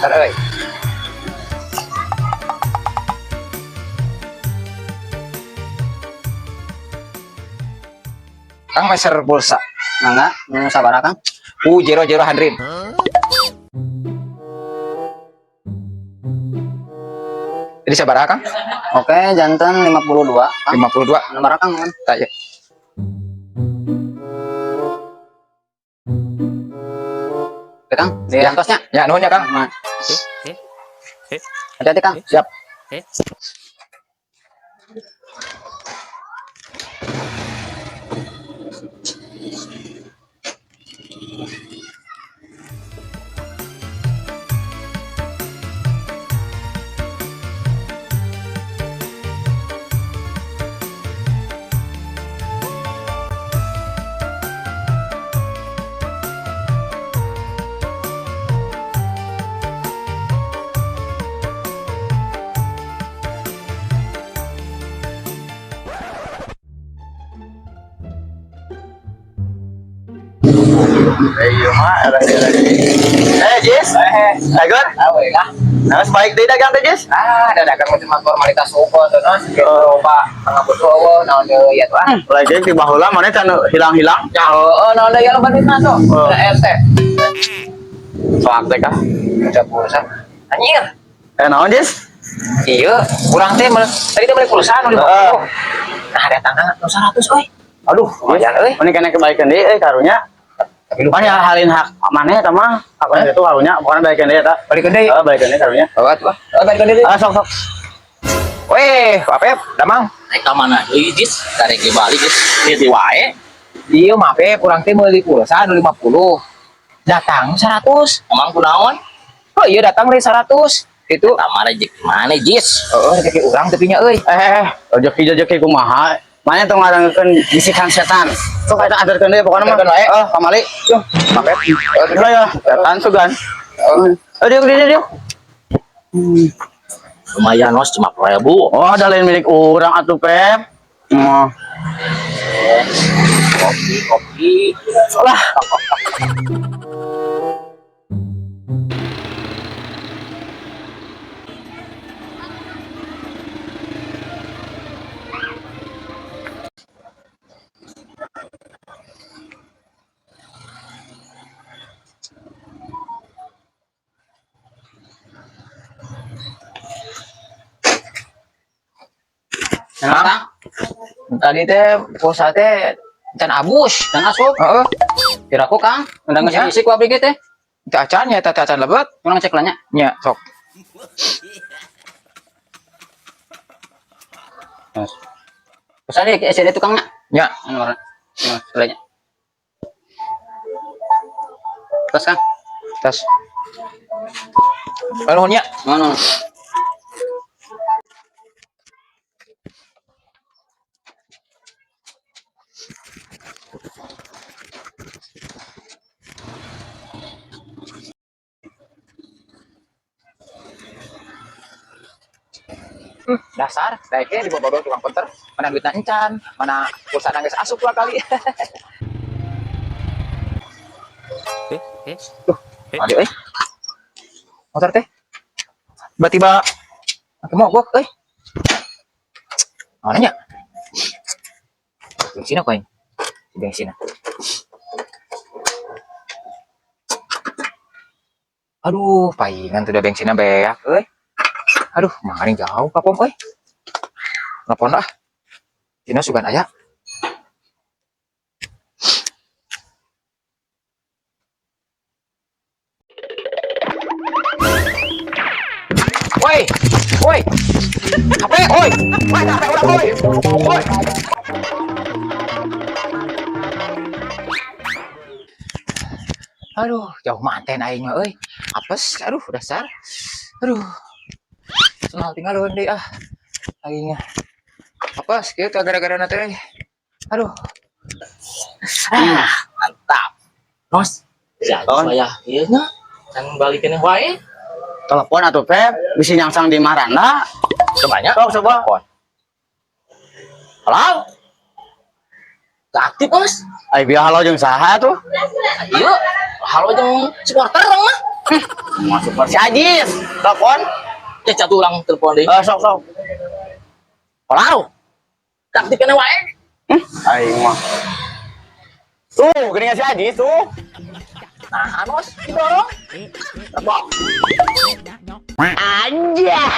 Bentar euy. Kang, meser pulsa. Mangga, nu sabaraha, Kang? 00 hundred. Jadi sabaraha, Kang? Oke, janten 52, Kang. 52. Nomor Kang kan? Tak ya. Oke, Kang, di Ya. antosnya. Ya, nuhun ya, Kang. Nah. Hati-hati, Kang. Siap. Iya mah, Eh, Jis. Dagang. Nah, sebaik deui dagang teh, Jis. Ah, ada dagang cuma formalitas hukum tuh, nos. Gitu, Pak. Pengabut eueuh naon deui ya tuh ah. Lagi di baheula mana can hilang-hilang. Ya, heeh, naon deui ya lo duitna tuh. Oh. Ada RT. Soak teh kah? Udah pulsa. Anjir. Eh, naon, Jis? Iya, kurang teh tadi teh beli pulsa nu 50. Heeh. Nah, datangna nu 100 euy. Aduh, Lumayan euy. Ini kena kebaikan deui euy karunya. Tapi lu Pan ya halin hak maneh eta mah. Hak maneh itu karunya, pokoknya balikan deui eta. Balikeun deui. Heeh, balikan deui karunya. Bawa tuh. Oh, balikeun deui. Ah, sok sok. Weh, apa ya? Damang. Naik ka mana deui, Jis? Karek ge balik, Jis. Ieu wae. Iya, maaf ya, kurang teh meuli pulsa nu 50. Datang 100. Emang kunaon? Oh iya, datang deui 100. Itu Eta mah rezeki mana, Jis? oh, rezeki urang tapi nya euy. Eh, rezeki-rezeki kumaha? Mana tong ngarankeun bisikan setan. Sok eta ajarkeun deui pokoknya mah. Ajarkeun wae. Eh, kamari. Yuh, Maaf ya. udah ya, setan sugan. Eh, diuk diuk diuk. Lumayan nos 50.000. Oh, ada lain milik orang atuh, Pep. Oh. Kopi, kopi. Lah. Nah, Kang. Tadi teh pulsa teh can abus. Can asup. Heeh. Kiraku, Kang. Udah Ya. ngisi ku abdi ge teh. Teu acan nya eta teh acan lebet. Urang cek lah nya. Nya, sok. Pulsa deh, SD tukangnya. Nya. Anu warna. Anu, sebelahnya. Terus, Kang. Tas. Nuhun nya. Nuhun, nuhun. Dasar, daeknya dibawa-bawa tukang konter, mana duitna encan, mana pulsa geus asup lah kali. Duh, aduh euy. Motor teh. Tiba-tiba make mogok euy. Mana nya? Bensin apa ini? Bensin. Aduh, paingan tuh udah bensinnya beak euy. Aduh, maring jauh ka pom euy. Telepon ah. Dina sugan aya. Woi, woi. HP, woi. Woi, HP urang, woi. Woi. Aduh, jauh manten aing mah euy. Apes, aduh dasar. Aduh. Senal tinggal deui ah. Aing apes kieu teh gara-gara na teh. Aduh. Ah, mantap. Nos, jadi Oh. saya ieu nya. Can balikeun wae. Telepon atuh, Pep. Bisi nyangsang di Maranda. Cobanya. Sok coba. Telepon. Halo. Gak aktif, Nos. Ai bieu halo jeung saha tuh? Iya, halo jeung supporter dong mah. Masuk Si Ajis, telepon. Ya catu ulang telepon deui. Eh, sok sok. Olau. Aktif keneh wae. Aing mah. Tuh, geuning si Ajis tuh. Nah, anos didorong. Tebok. Anjay.